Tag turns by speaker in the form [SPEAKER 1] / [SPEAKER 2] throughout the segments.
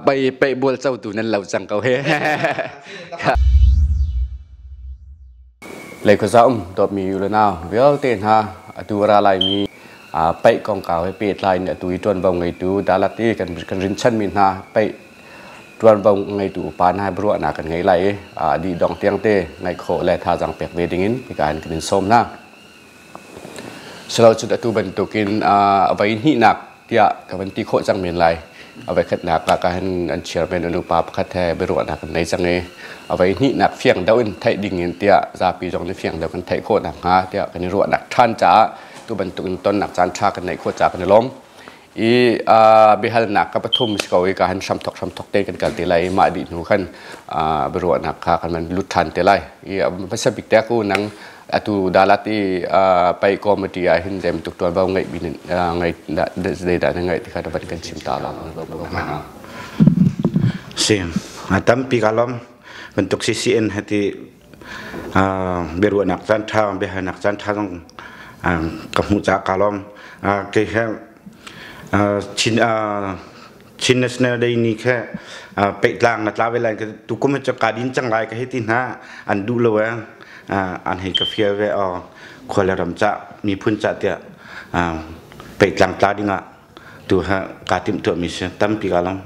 [SPEAKER 1] Pai pai bual co tu nan lo cang ko he. Lei khuaza um dawtmi u le nau vialte hna, atu ra laimi paih kongkau he pehtlai in atu i ṭuanvo ngeitu Dalat i kan rinchanmi hna paih ṭuanvo ngeitu upa hna he biaruahnak kan ngei lai i dih dong tiang te ngaih khawh le thazaang pek ve dingin hika hin kan in sawm hna. Silo cun atu bantukin a voi hnihnak tiah ka van ti khawh cang men lai. A voi khatnak ah ka hin an chairman an upa pakhat he biaruahnak kan nei cang i a voi hnihnak fiang deuh in theih ding in tiah zapi zong nih fiang deuh kan theih khawh nakhnga tiah kan i ruahnak ṭhan caah tu bantukin tonnak caan ṭha kan neih khawh caah kan i lawm. I biahalnak ka pathum si ko i ka han hramthok hramthok te kan kal te lai i mah dih hnu khan biaruahnak kha kan van lut ṭhan te lai. I hmasa bik te ku nang atu Dalat i pai committee ah hin zem tuk tuanvo ngeih bi ngai zeidah na ngeih ti kha van kan chim ta la.
[SPEAKER 2] Si tampi ka lom bantuk CCN hati biaruahnak caan ṭha, biahalnak caan ṭha zong ka hmuh caah ka lawm. Kei he Chin Chin National Day ni khe peihtlang na tla ve lai tukum hi cu ka din cang lai ka hei ti hna, an duh lo e, an hei ka fial ve o khua le ram ca, miphun ca tiah peihtlang tla dingah tu ha ka timh tuah mi si. Tampi ka lawm.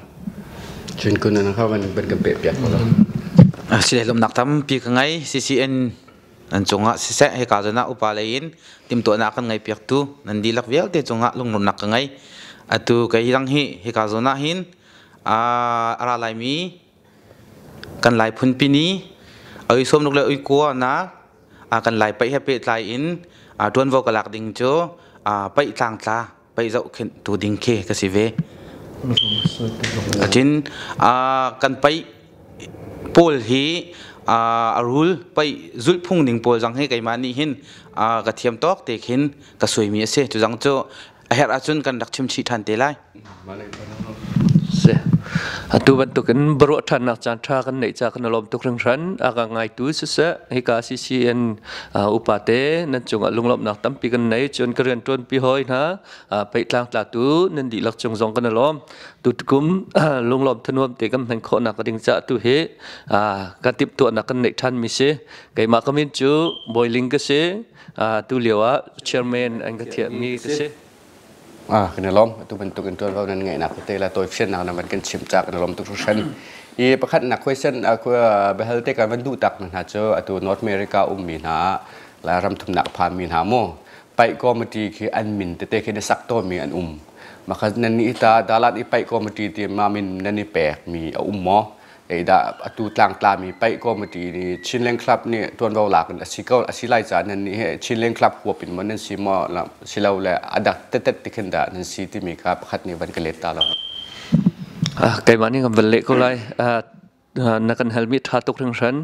[SPEAKER 1] Cun kun an kha van kan pe piak ko lo.
[SPEAKER 3] Sile lomnak tampi ka ngai. CCN nan cungah siseh, hika zawn ah upa lei in timhtuahnak kan ngei piaktu nan dihlak vialte cungah lunglawmhnak ka ngei. Atu kei dang hi hika zawn ah hin a ra laimi kan Lai phunpi ni oi 60 le oi kua nak kan Lai paih he pehtlai in ṭuanvo ka lak ding cu paih tlangtla, paih zohkhenh tu ding khi ka si ve. Achin kan paih pawl hi a rul paih zulhphung ning pawl zang hi keimah nih hin ka thiam tawk te khin ka suaimi a si. Cu zang cu a herh ahcun kan rak chim chih ṭhan te lai.
[SPEAKER 4] Si. Atu bantukin baruah ṭhannak caan ṭha kan neih ca kan lawm tuk hringhran. A ka ngaitu siseh, hika CCN upate nan cungah lunglawmhnak tampi kan nei. Cun ka rian ṭuanpi hawi hna peihtlang tlatu nan dihlak cung zong kan lawm. Tukum lunglawm thanuam te kan hman khawhnak ding ca tu hi kan timhtuahnak kan neih ṭhan mi si. Keimah ka min cu Boiling ka si. Tu lio ah chairman an ka thiahmi ka si.
[SPEAKER 1] Kan i lawm. Atu bantuk in ṭuanvo nan ngeihnak te le tawifiannak nan van kan chim caah kan i lawm tuk hringhran. I pakhatnak question biahal te kan van duh tak hna cu atu North America ummi hna la ram thumnak phanmi hna mu paih committee khi an min tete khi na sak tawnmi an um. Makha nan nih ta Dalat i paih committee ti ma min nan i pekmi a um maw? Eidah atu tlangtlami paih committee nih Chinland Club nih tuanvo lak in a si ko a si lai caah nan nih he Chinland Club huap in maw nan si maw, si lo le a dak tetet ti khin dah nan si timi kha pakhat nih van ka let ta lo.
[SPEAKER 4] Keimah nih kan van leh ko lai. Na kan halmi ṭha tuk hringhran.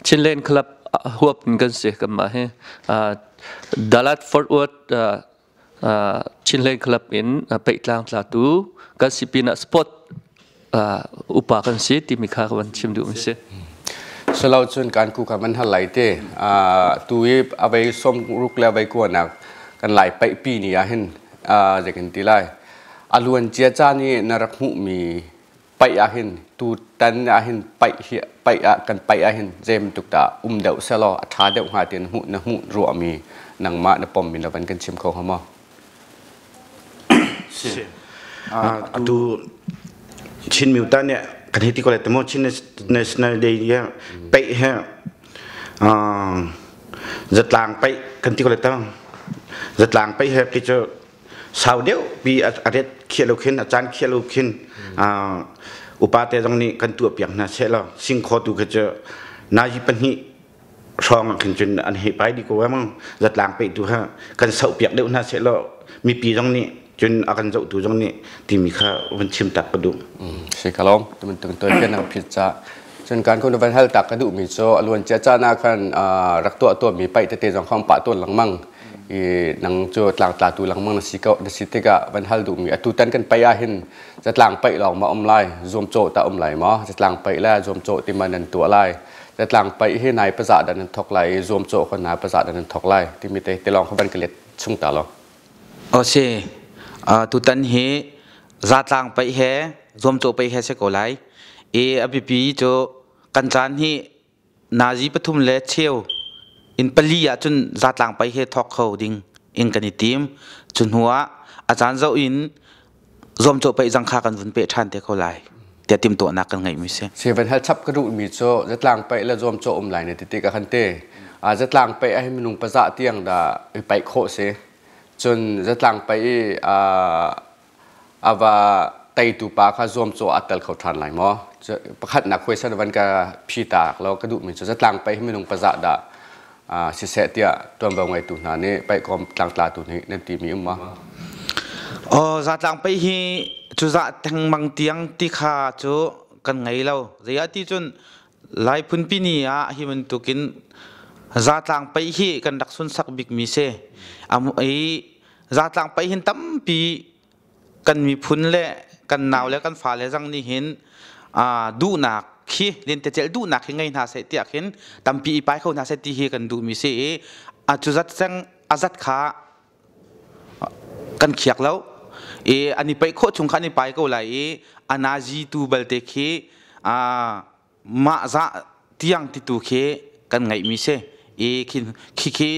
[SPEAKER 4] Chinland Club huap in kan si kanmah hi. Dalat Fort Worth Chinland Club in peihtlang tlatu kan si pinah sport upa kan si timi kha ka van chim duh mi si.
[SPEAKER 1] Salo cun kan ku ka man hal lai te tu i avei 60 le avei kuanak kan lai paih pi ni ah hin zei kan ti lai, a luan cia caan i na rak hmuh mi paih ah hin, tutan ah hin paih hi paih ah kan paih ah hin zei bantuk dah um deuh selaw a ṭha deuh hnga ti na hmuh ruahmi, nangmah na pommi na van kan chim kho hnga maw?
[SPEAKER 2] Si. Atu Chin miuta nih kan hei ti ko lai tamo Chin National Day hi paih he zatlang paih kan ti ko lai tamo zatlang paih he ki cu sau deuh pi a ret khiah lo khin, a caan khiah lo khin upa te zong nih kan tuah piak hna seh law singkhaw tu kha cu nazi 2 hrawng ah khin cun an hei pai di ko emang zatlang pe tu ha kan sauh piak deuh hna seh law mipi zong nih cun a kan zohtu zong nih timi kha van chim tak ka duh.
[SPEAKER 1] Si ka lawm tu tung toi ken ang phit cha cun kan kun van hal tak ka duh mi cu a luan cia caan ah khan rak tuah tuah mi paih tete zong khong pah tuan lengmang i nang cu tlangtla tu lengmang na si ko na si tikah van hal duh mi, atu tan kan paih ah hin zatlang paih lawng ma um lai, zuamcawh ta um lai maw? Zatlang paih le zuamcawh ti ma nan tuah lai? Zatlang paih hi nai pazah dan nan thok lai i zuamcawh kha nai pazah dan nan thok lai timi te te lawng kha van ka let chung ta lo.
[SPEAKER 3] O si, tutan hi zatlang paih he zuamcawh pei he si ko lai. I a biapi cu kan caan hi nazi pathum le cheu in pali ahcun zatlang pei he thawk kho ding in kan i tim. Cu hnu ah a caan zoh in zuamcawh paih zang kha kan vun peh ṭhan te ko lai tiah timhtuahnak kan ngeihmi si.
[SPEAKER 1] Seven hal chap ka duhmi cu zatlang paih le zuamcawh um lai na ti tikah khan te zatlang paih ah hin minung pazah tiang dah i paih khawh si. Cun zatlang paih i a va teitu pa kha zuamcawh aa tel kho ṭhan lai maw? Pakhatnak question van ka phi tak law ka duhmi cu zatlang paih hi minung pazah dah siseh tiah ṭuanvo ngeitu hna nih paihkawm tlangtlatu nih nan timi um maw?
[SPEAKER 3] Aw zatlang paih hi cu zah thengmang tiang ti kha cu kan ngei lo. Zeiah ti cun Lai phunpi ni ah hi bantukin zatlang paih hi kan rak sunsak bikmi si. I zatlang paih hin tampi kan miphun le kan nau le kan fale zang nih hin duhnak khi lentecelh duhnak hi ngei hna seh tiah khin tampi i pai kho hna seh ti hi kan duhmi si i a cu zat ceng a zat kha kan khiak lo i an i paih khawh chung kha an i pai ko lai i a nazi tu balte khi mah zah tiang titu khi kan ngeihmi si i khi khi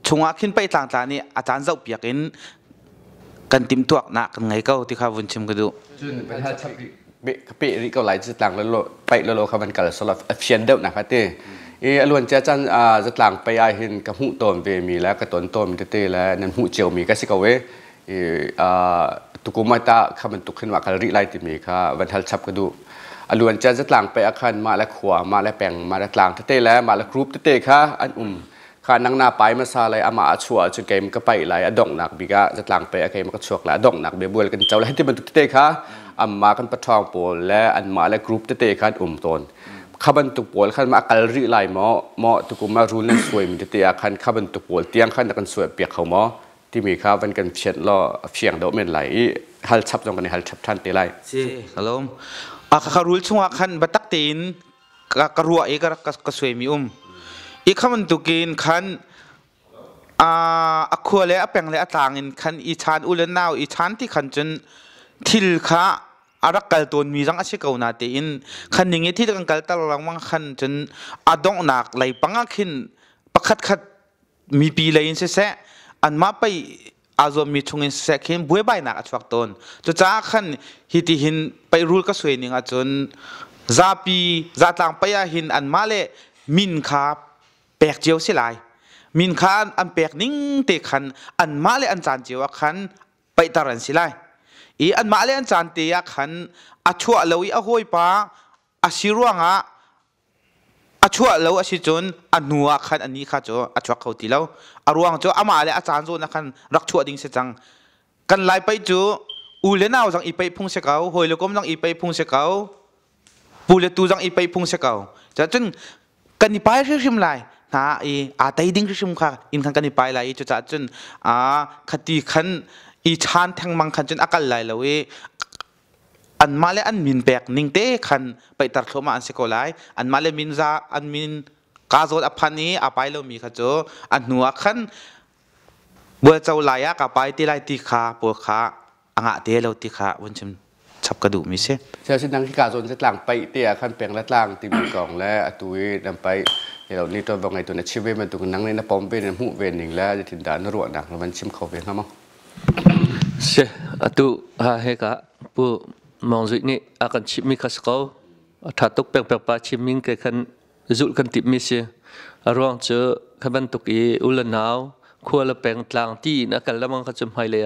[SPEAKER 3] chungah khin pei tlangtla nih a caan zoh piak in kan timhtuaknak kan ngei ko ti kha vun chim ka duh.
[SPEAKER 1] Cun ka pe rih ko lai zatlang lo paih lo lo kha van kal solo a fian deuh nak ti i a luan cia chan zatlang pei ah hin ka hmuh tawn ve mi le ka ton tawn mi tete le nan hmuh cio mi ka si ko e i tukum ta kha bantuk khin wa kal rih lai timi kha van hal chap ka duh. A luan cia zatlang pe akhan mah le khua, mah le peng, mah le tlang tete le mah le group tete kha an um kha nang na pai masa lai ama a chuah ahcun keim ka paih lai, a donghnak bik ah zatlang pe a keim ka chuak lai, a donghnak bia bual kan co lai ti bantuk tete kha amma kan pathawng pawl le anmah le group tete kha an um tawn. Kha bantuk pawl khan ma kal rih lai maw maw tukum ah rul nan suai mi tete ah khan kha bantuk pawl tiang khan kan suai piak kho maw timi kha van kan fianh law a fiang deuh men lai i hal chap zong kan i hal chap ṭhan te lai.
[SPEAKER 3] Si, kalom. A ka rul chungah khan batak tein ka ka ruah i ka ka suaimi um. I kha bantukin khan a a khua le a peng le a tlang in khan i chan u le nau i chan ti khan cun thil kha a rak kal tawnmi zong a si ko na tein khan ning i thil kan kal tar lengmang khan cun a donghnak lei pang ah khin pakhat khat mipi lei in siseh anmah pei aa zuammi chung in siseh khin buaibainak a chuak tawn. Cucaah khan hi ti hin peirul ka suai ning ahcun zapi zatlang pei ah hin anmah le min kha pek cio si lai. Min kha an pek ning te khan anmah le an caan cio ah khan paihter an si lai. I anmah le an caan te ah khan a chuah lo i a hawipa a si ruangah A chuah lo a si cun a hnu ah khan anih kha cu a chuak kho ti lo. A ruang cu amah le a caan zawn ah khan rak chuah ding si cang. Kan Lai paih cu u le nau zong i paih phung si ko, hawi le kom zong i paih phung si ko, pu le tu zong i paih phung si ko. Cun kan i pai hrimhrim lai. Hna i aa tei ding hrimhrim kha inn khan kan i pai lai i cucaah cun aa khati khan i chan thengmang khan cun a kal lai lo i anmah le an min pek ning te khan paihter thluahmah an si ko lai. Anmah le min za an min ka zawl a phan i a pai lomi kha cu a hnu ah khan bualco lai ah ka pai ti lai ti kha pawl kha a ngah te lo ti kha vun chim chap ka duhmi si.
[SPEAKER 1] Siasin nang hi ka zawn tlang paih te ah khan peng le tlang timi kong le atu i nan paih lo ni tuan vong ngei tu na chim ve bantuk nang nih na pom ve na hmuh ve ning le zeitin dah na ruahnak na van chim kho ve hnga maw?
[SPEAKER 4] Si, atu ha heka Pu Mawng Zuih nih a kan chimhmi kha si ko. A ṭha tuk pengpeng pa chimning ke khan zulh kan timhmi si. A ruang cu kha bantuk i u le nau khua le peng tlang ti in a kal lamang kha cu hmailei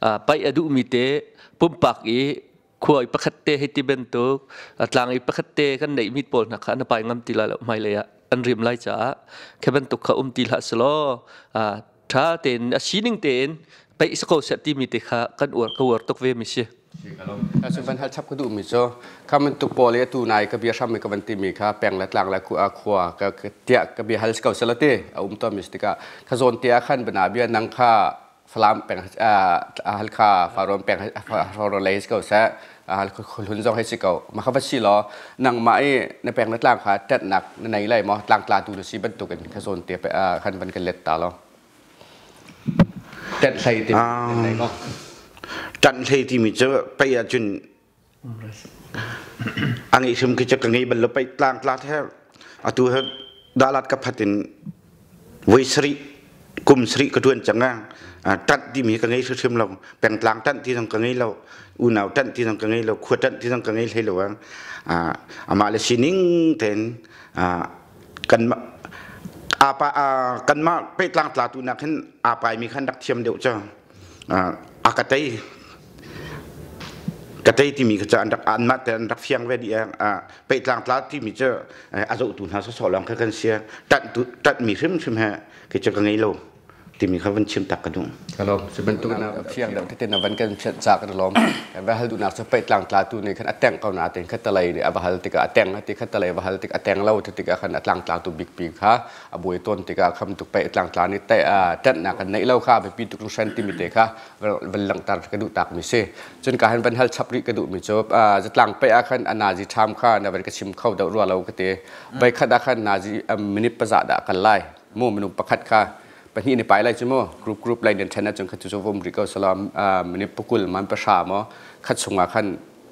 [SPEAKER 4] ah paih a duhmi te pumpak i khua i pakhat te hei ti bantuk tlang i pakhat te kan neihmi pawl hna kha an pai ngam ti lai lo hmailei ah an rim lai caah khi bantuk kha um ti hlah selaw ṭha tein a sining tein peih si ko seh timi te kha kan uar ka uar tuk ve mi si.
[SPEAKER 1] Cu van hal chap ka duhmi cu kha bantuk pawl i atu nai ka bia hram ka van timi kha peng le tlang le khua ka tiah ka bia hal si ko sela ti a um tawn mi si tikah kha zawn te ah khan bana bia nang kha Falam peng Halkha Farrawn peng Farrawn lei si ko seh hlun zong hei si ko ma kha va si law nangmah i na peng na tlang kha ṭanhnak na nei lai maw tlangtla tu na si bantuk in kha zawn te khan van kan let ta law ṭanh hlei ti nei maw
[SPEAKER 2] ṭanh hlei timi cu pei ahcun. A ngeih hrim khi cu ka ngei bal lo pei tlang tla the atu he dalat ka phat in voi sarih kum sarih ka tuan cang a ṭanh timi ka ngei hrimhrim lo pengtlang ṭanh ti zong ka ngei lo unau ṭanh ti zong ka ngei lo khua ṭanh ti zong ka ngei hlei lo amah le sining tein kan apa kanmah pehtlang tla tu nak hin aa paimi khan rak thiam deuh cu a ka tei ka tei timi kha cu an rak anmah te an rak fiang ve dih pehtlang tla timi cu a zohtu hna sawsawh lawng kha kan si ṭanh tu ṭanhmi hrimhrim he kei cu ka ngei lo timi kha van chim tak ka duh.
[SPEAKER 1] Ka lawm. Cu bantuk na fiang deuh tete na van kan fianh ca kan lawm. Kan va hal duhnak cu pehtlang tla tu nih khan a tengh ko na tein kha talei nih a va hal tikah a teng ti kha talei va hal tik a teng lo ti tikah khan a tlangtla tu bikpi kha a buai tawn tikah kham tuk pei tlangtla nih ṭanhnak kan neih lo kha biapi tuk hran timi te kha van langhter ka duh tak mi si. Cun ka han van hal chap rih ka duh mi cu zatlang pe ah khan a nazi ṭham kha na van ka chim kho deuh rua lo ka ti. Voi khat ah khan nazi minute pazah dah kal lai mu minung pakhat kha pahnih ni pai lai cu mu group group lai nan ṭhen ahcun kha cu vum rih ko sala minute pakul man pahra maw khat chungah khan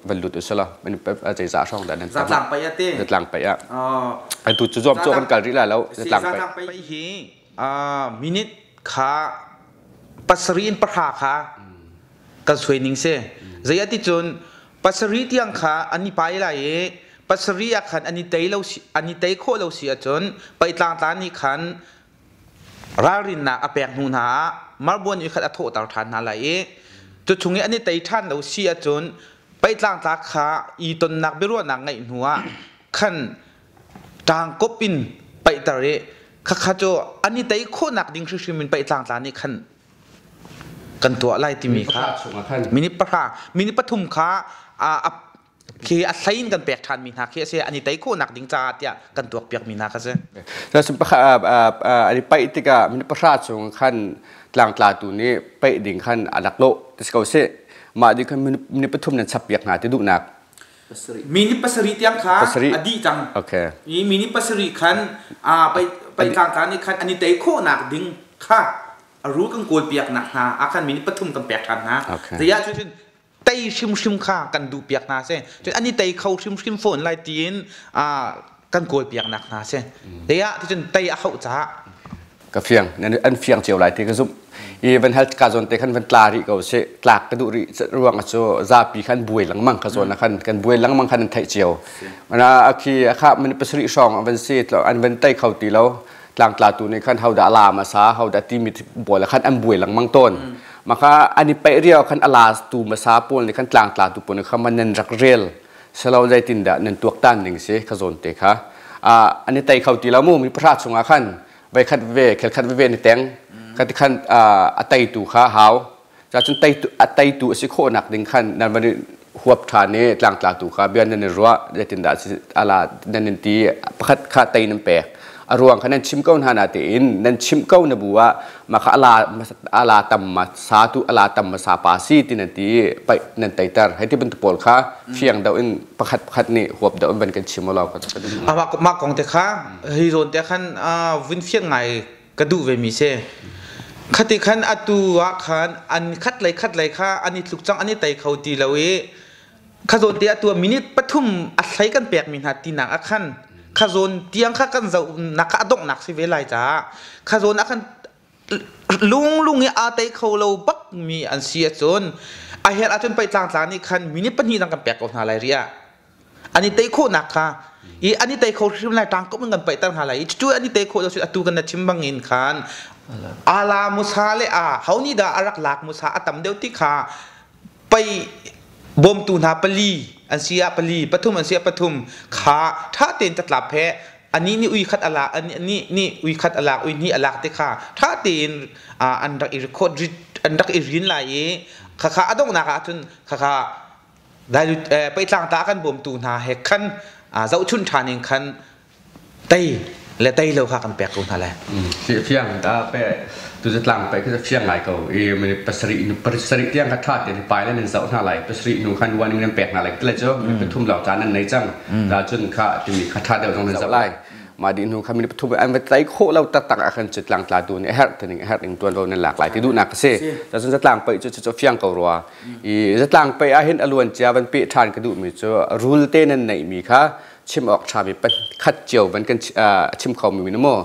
[SPEAKER 1] van lut usala minute zeizah hrawng dah nan
[SPEAKER 3] zatlang pai ate
[SPEAKER 1] zatlang pai ah atu cu zuam cawk kan kal rih la lo zatlang
[SPEAKER 3] pai zatlang pai hi minute kha pasarih in pahra kha kan suai ning si zei ati cun pasarih tiang kha an i pai lai i pasarih ah khan an i tei lo an i tei khawh lo si ahcun paitlang tla nih khan ralrinnak a pek hnu hna ah marbuan i khat a thawhter ṭhan hna lai i cu chung i an i tei ṭhan lo si ahcun paitlang tla kha i tonnak biaruahnak ngeih hnu ah khan ṭangkop in paihter i khakha cu an i tei khawhnak ding hrimhrim in paitlang tla nih khan kan tuah lai timi kha minute pahra minute pathum kha a khi a hlei in kan pek ṭhan mi hna khi a si an i tei khawhnak ding caah tiah kan tuak piak mi hna kha si.
[SPEAKER 1] Cun an i paih tikah minute pahra chung khan tlangtla tu nih paih ding khan a rak lawh ti si ko sih. Mah ding khan minute pathum nan chap piak hna ti duhnak.
[SPEAKER 3] Minute pasarih tiang kha a dih cang.
[SPEAKER 1] Okay.
[SPEAKER 3] I minute pasarih khan paih tlangtla nih khan an i tei khawhnak ding kha a ru kan kawl piak nak hna ah khan minute pathum kan pek ṭhan hna. Zei ah cun tei hrimhrim kha kan duh piak hna si. Cun an i tei kho hrimhrim fawn lai tiin kan kawl piak nak hna si. Zei ah cun tei a hauh caah.
[SPEAKER 1] Ka fiang an fiang cio lai ti ka zumh. I van hal ka zawn te khan van tla rih ko si tlak ka duh rih ruang cu zapi khan buai lengmang ka zawn khan kan buai lengmang khan an theih cio. Mana akhi akha min pasarih hrawng an van si an van tei kho ti lo tlangtla tu nih khan hodah la ma sa hodah timi pawl khan an buai lengmang tawn. Maka an i paih rio khan a la tu masa pawl nih khan tlangtla tu pawl nih khan man nan rak rel selo zeitin dah nan tuaktan ning si kha zawn te kha an i tei kho ti lo mu mi pahra chungah khan voi khat ve khel khat ve ni teng kha ti khan a teitu kha hau ca cun teitu a teitu a si khawhnak ding khan nan van huap ṭhan i tlangtla tu kha bia nan i ruah zeitin dah ala nan in ti pakhat kha tei nan pek a ruang kha nan chim ko hna na tiin nan chim ko na bu ah mah kha ala ala tam ma sa tu ala tam ma sa pa si ti nan ti pai nan teiter hei ti bantuk pawl kha fiang deuh in pakhat pakhat nih huap deuh in van kan chim lo ka
[SPEAKER 3] mah mah kong te kha hi zawn te khan vun fiang ngai ka duh ve mi si khati khan atu ah khan an khat lei khat lei kha an i tluk cang an i tei kho ti lo i kha zawn te atu minute pathum a hlei kan pek mi hna tinak ah khan kha zawn tiang kha kan zoh nak kha a donghnak si ve lai caah kha zawn ah khan lunglung i aa tei kho lo bak mi an si ahcun a herh ahcun pei tlangtla nih khan minute pahnih dang kan pek ko hna lai ria an i tei khawhnak kha i an i tei kho hrim lai tang kum in kan paihter hna lai i cu an i tei khawh lo atu kan na chim bangin khan ala musa le a ho nih dah a rak lak musa a tam deuh ti kha pei bawmtu hna pali an si ah pali pathum an si ah pathum kha ṭha tein catlap he ani nih ui khat alak ani nih ui khat alak ui hnih alak te kha ṭha tein an rak i record an rak i rin lai i khakha a donghnak ah cun khakha peitlang ta kan bawmtu hna he khan zohchun ṭhan in khan tei le tei lo kha kan pek ko hna lai.
[SPEAKER 1] Fiang ta pe tu zatlang pe khi fiang ngai ko i mini pasarih nu pasarih tiang kha tha te pai le nan zoh hna lai pasarih nu khan wan nan pek hna lai tile cu mi pathum lawng caan nan nei cang ta cun kha timi kha tha deuh zong nan zoh lai. Ma dih hnu kha minute pathum an va tlai khawh lo taktak ah khan cu tlangtla tu nih a herh tining a herh ding tuanvo nan lak lai ti duhnak a si. Cun zatlang paih cu cu fiang ko rua. I zatlang paih ah hin a luan cia van peh ṭhan ka duhmi cu rul te nan neihmi kha chim awk ṭhami khat cio van kan chim kho mi maw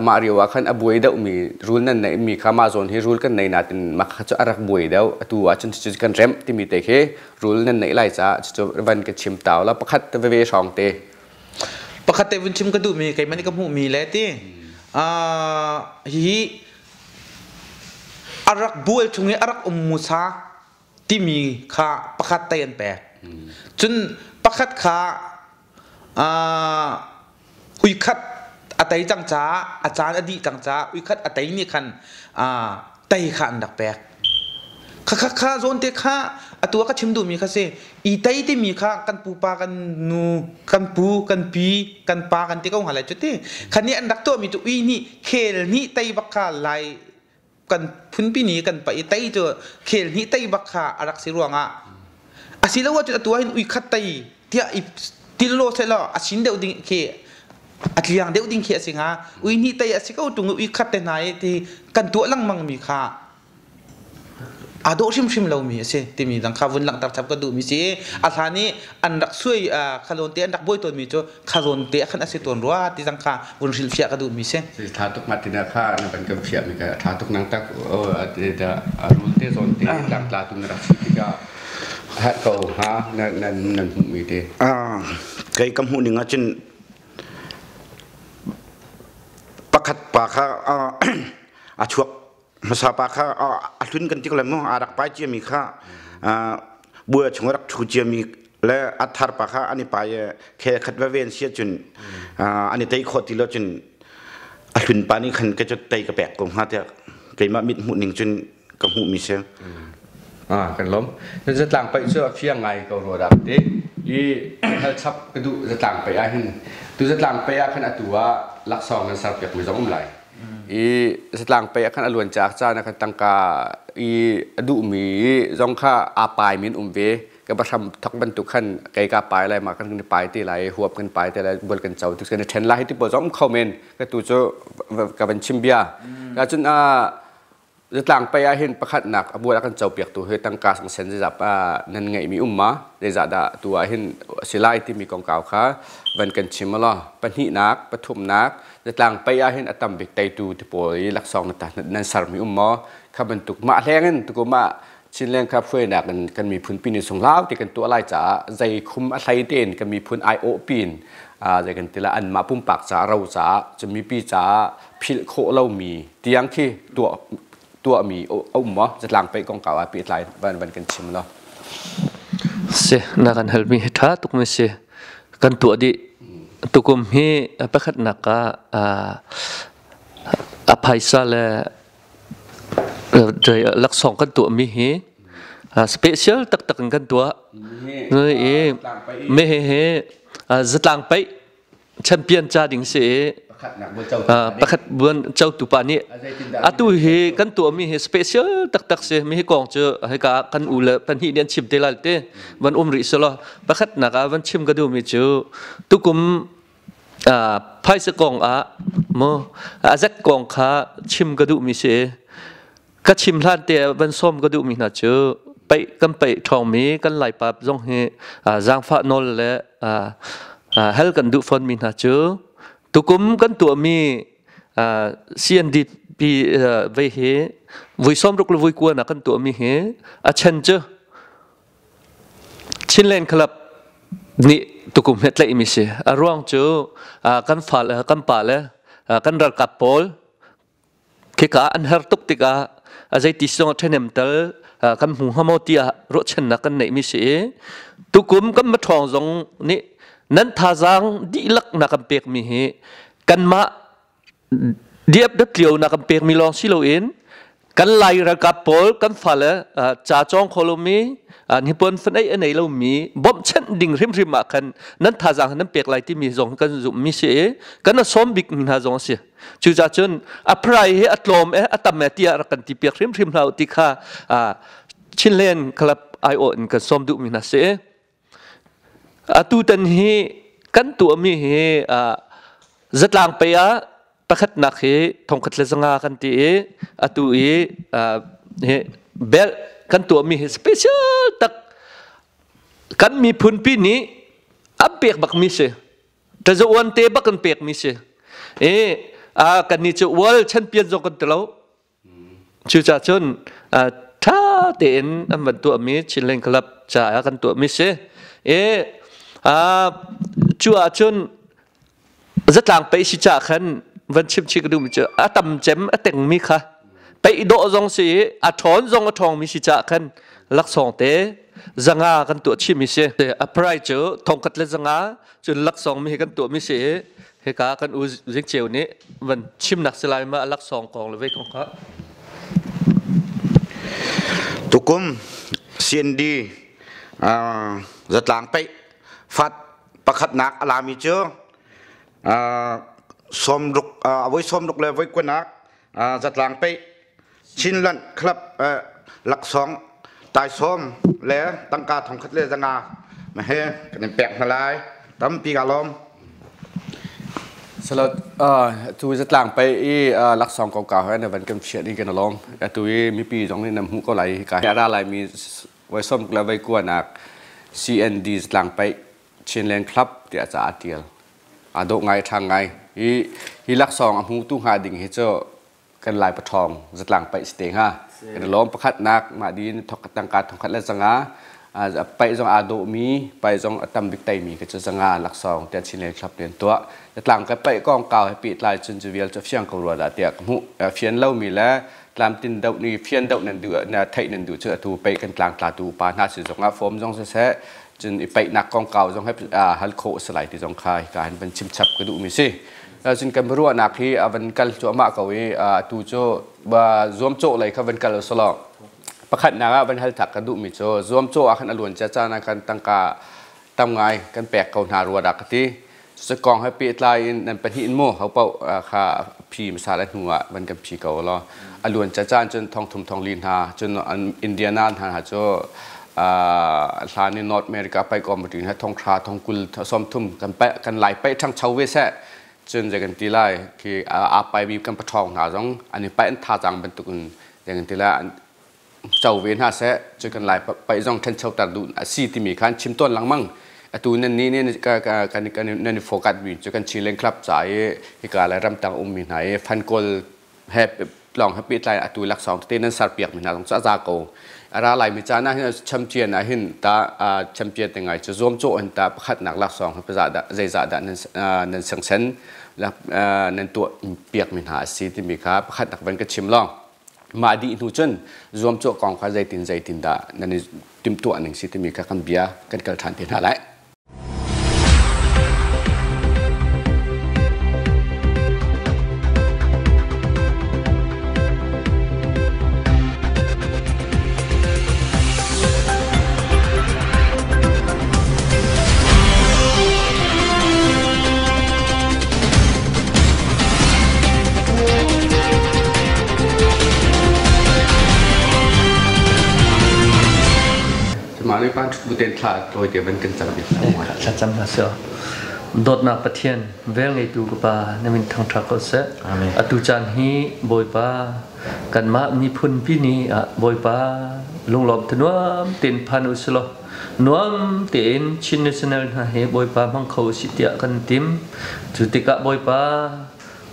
[SPEAKER 1] mah rio ah khan a buai deuhmi rul nan neihmi kha mah zawn hi rul kan nei natin mah kha cu a rak buai deuh atu ah cun cu kan remh timi te khi rul nan neih lai caah cu van ka chim tau la pakhat veve hrawng te.
[SPEAKER 3] Pakhat te vun chim ka duhmi keimah nih ka hmuhmi le ti hihi a rak bual chung i a rak um musa timi kha pakhat te an pek. Cun pakhat kha uikhat a tei cang caah a caan a dih cang caah uikhat a tei nih khan tei kha an rak pek. Kha kha zawn te kha atu ah ka chim duhmi kha si i tei timi kha kan pupa kan nu kan pu kan pi kan pa kan ti ko hnga lai cu ti khan nih an rak tuahmi cu ui nih khel nih tei bak kha lai kan phunpi ni kan pa i tei cu khel hnih tei bak kha a rak si ruangah asilo ahcun atu ahhin ui khat tei tiah i til law selaw a sin deuh ding khi a tliang deuh ding khi a si hnga. Ui hnih tei a si ko tung ui khat te hna i ti kan tuah lengmang mi kha aa dawh hrimhrim lomi a si timi dang kha vun langhter chap ka duhmi si. A hlan i an rak suai khalawn te an rak buai tawnmi cu khazawn te khan a si tawn rua ti zang kha vun hrilhfiah ka duhmi si.
[SPEAKER 1] Tha tuk ma tina kha na ban kan fiah mi ka tha tuk nang tak a rul te zawn te tlangtla tu na rak si tikah hat ko ha na nan nan hmuh mi te.
[SPEAKER 2] Kei ka hmuh ning ahcun pakhat pa kha a chuak hmasa pa kha a hlun kan ti ko lai mu a rak pai ciami kha bua chung rak ṭhu ciami le a thar pa kha an i pai khel khat va ven sia cun an i tei khawh ti lo cun a hlun pa nih khan ka cu tei ka pek ko hnga tiah keimah mit hmuh ning cun ka hmuh mi si.
[SPEAKER 1] Ah, kan lom. Nan zatlang paih cu a fiang ngai ko rua dak ti. I hal chap ka duh zatlang paih ah hin tu zatlang paih ah khan atu ah laksawng nan ser piak mi zong um lai. I zatlang paih ah khan a luan caak caan ah khan tangka i a duh mi zong kha aa pai min um ve. Ka bahram thok bantuk khan kei ka pai lai ma kan pai te lai huap kan pai te lai bol kan cho tu kan then lai ti po zong kho men ka tu cu ka van chim bia. Ka cun a Zatlang pei ah hin pakhatnak a bual a kan copiaktu hi tangka sangsen zeizah nan ngeihmi um ma zeizah dah tu ah hin a si lai timi kongkau kha van kan chim law pahnihnak pathumnak zatlang pei ah hin a tam bik teitu ti pawl i laksawng na nan sermi um maw kha bantuk mah hleng in tukum ah Chinland kha hruainak in kan miphun pi ni sunglau ti kan tuah lai caah zei khum a hlei tein kan miphun ai awh pin zei kan ti la anmah pumpak caah ro caah cun mipi caah philh khawh lomi tiang khi tuah tuahmi a um maw zatlang peih kongkau ah pehtlai van van kan chim lo.
[SPEAKER 4] Si na kan halmi hi tha tuk mi si. Kan tuah dih tukum hi pakhatnak ah a phaisa le laksawng kan tuahmi hi special taktak in kan tuah. I me he zatlang paih champion ca ding si i pakhat buan cotu pa nih atu hi kan tuahmi hi special taktak si. Mi hi kong cu hika kan u le pahnih nih an chim te lai te van um rih selaw pakhatnak ah van chim ka duhmi cu tukum phaisa kong ah mu azat kong kha chim ka duhmi si. Ka chim hlan te van sawm ka duhmi hna cu paih kan paih ṭhawngmi kan Laipa zong hi zaangfah nawl le hal kan duh fawnmi hna cu tukum kan tuahmi CNDP vei hi vui 60 le vui 90 na kan tuahmi hi a chen cu Chinland Club nih tukum he tlaihmi si. A ruang cu kan fa le kan pa le kan ralkap pawl khika an har tuk tikah a zeiti zong ṭhahnem tal kan hmu hnga maw tiah ruahchannak kan neihmi si i tukum kan maṭhawng zong nih nan thazaang dihlak na kan pekmi hi kanmah diap dat lio na kan pekmi lawng si loin kan Lai ralkap pawl kan fale ca cawng kho lomi hnipuan fan ei a nei lomi bawmhchanh ding hrimhrim ah khan nan thazaang nan pek lai timi zong kan zumhmi si i kan a sawm bik mi hna zong a si. Cucaah cun a prai hi a tlawm e a tam e tiah rak kan ti piak hrimhrim hlah u ti kha Chinland Club aiawh in kan sawm duhmi hna si. Atu tan hi kan tuahmi hi Zatlang pei ah pakhatnak hi thongkhat le zanga kan ti i atu i hi bel kan tuahmi hi special tak kan miphun pi nih an pek bakmi si. Tazawan te bak kan pekmi si. E kan ni cu world champion zong kan ti lo. Cucaah cun ṭha tein an van tuahmi Chinland Club caah kan tuahmi si. E cu ahcun zatlang peih si ca khan van chim chih ka duhmi cu a tam cem a tengmi kha peih dawh zong si i a ṭhawn zong a ṭhawngmi si caah khan laksawng te zanga kan tuah chihmi si. A price cu thongkhat le zanga cun laksawng mi hi kan tuahmi si i hika kan u Zingceu nih van chimnak si lai ma a laksawng kong le vei kong kha.
[SPEAKER 2] Tukum CND zatlang peih fat pakhatnak a lami cu sawmruk avoi sawmruk le voi kuanak zatlang peih Chinland Club laksawng taisawm le tangka thongkhat le zanga he kan in pek hna lai tampi ka lawm.
[SPEAKER 1] Salot tu zatlang pei i laksawng ko ka hoi na van kan fiat i kan lawm atu i mipi zong nih nam hmuh ko lai ka ra lai mi voi som le voi kuanak CND zatlang pei Chinland Club tiah ca a tial a dawh ngai ṭha ngai hi hi laksawng a hmutu hnga ding hi cu kan lai paṭhawng zatlang paih si te hnga kan lawm pakhatnak mah din thok tangka thongkhat le zanga paih zong aa dawhmi paih zong a tam bik teimi ka cu zanga laksawng tiah Chinland Club nih an tuah zatlang ka paih kong kau he pehtlai cun cu vial cu fiang ko rua dah tiah ka hmuh fian lomi le tlamtin doh ni fian doh nan duh na theih nan duh cu atu paih kan tlangtla tu upa hna sin zongah form zong siseh cun i paihnak kongkau zong he hal khawh a si lai ti zong kha hika hin van chim chap ka duhmi si. Cun kan ruahnak hi a van kal cuahmah ko i atu cu zuamcawh lei kha van kal usalaw pakhatnak ah van hal thak ka duhmi cu zuamcawh ah khan a luan cia caan ah khan tangka tam ngai kan pek ko hna rua dah ka ti. Cucu kong he pehtlai in nan pahnih in mu hopaoh kha phi hmasa le hnu ah van kan phi ko law a luan cia caan cun thong thum thong li hna cun Indiana hna hna cu hlan i North America paih committee hna thong thra thong kul som thum kan paih kan lai paih ṭhangcho ve seh cun zei kan ti lai khi aa pai mi kan paṭhawng hna zong an i paih an thazaang bantuk in zei kan ti lai co ve hna seh cu kan lai paih zong ṭhanchoter duh a si timi khan chim tawn lengmang atu nan nih nih kan kan nan i focus mi cu kan Chinland Club ca i hika le ramtang ummi hna i fan kawl he lawng he pehtlai atu laksawng tete nan serpiak mi hna zong cu a za ko a ra lai mi caan ah hin champion ah hin ta champion te ngai cu zuamcawh hin ta pakhatnak laksawng hi pazah dah zeizah dah nan nan sengsen nan tuah piak mi hna a si timi kha pakhatnak van ka chim lawng mah dih hnu cun zuamcawh kong kha zeitin zeitin dah nan i timhtuah ning si timi kha kan bia kan kal ṭhan te hna lai. Mah pan buten thla tawi te van kan cam bik
[SPEAKER 4] thla cam hna seh dawtnak Pathian vel ngeitu ka pa na min thangṭha ko seh atu caan hi Bawipa kanmah miphun pi ni ah Bawipa lunglawm thanuam tein phan u selaw Nuam tein Chin National hna hi Bawipa hmang kho usih tiah kan tim. Cu tikah Bawipa,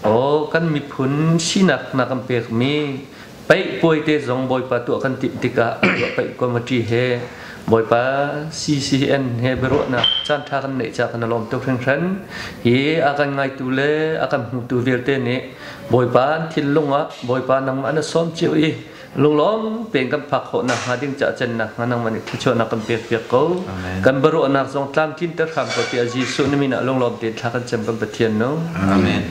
[SPEAKER 4] aw kan miphun sinak na kan pekmi paih puai te zong Bawipa tuah kan timh tikah paih committee he Bawipa CCN he biaruahnak caanṭha kan neih caah kan i lawm tuk hringhran. Hi a kan ngaitu le a kan hmutu vialte nih Bawipa an thinlung ah Bawipa nangmah na sawm cio i lunglawm tein kan phak khawh nakhnga ding caah cennak hnga nangmah nih thluachuahnak kan pek piak ko. Kan baruahnak zong tlamtlin ter hram ko tiah Jesuh na min ah lunglawm tein thla kan cem kan Pathian no.
[SPEAKER 2] Amen.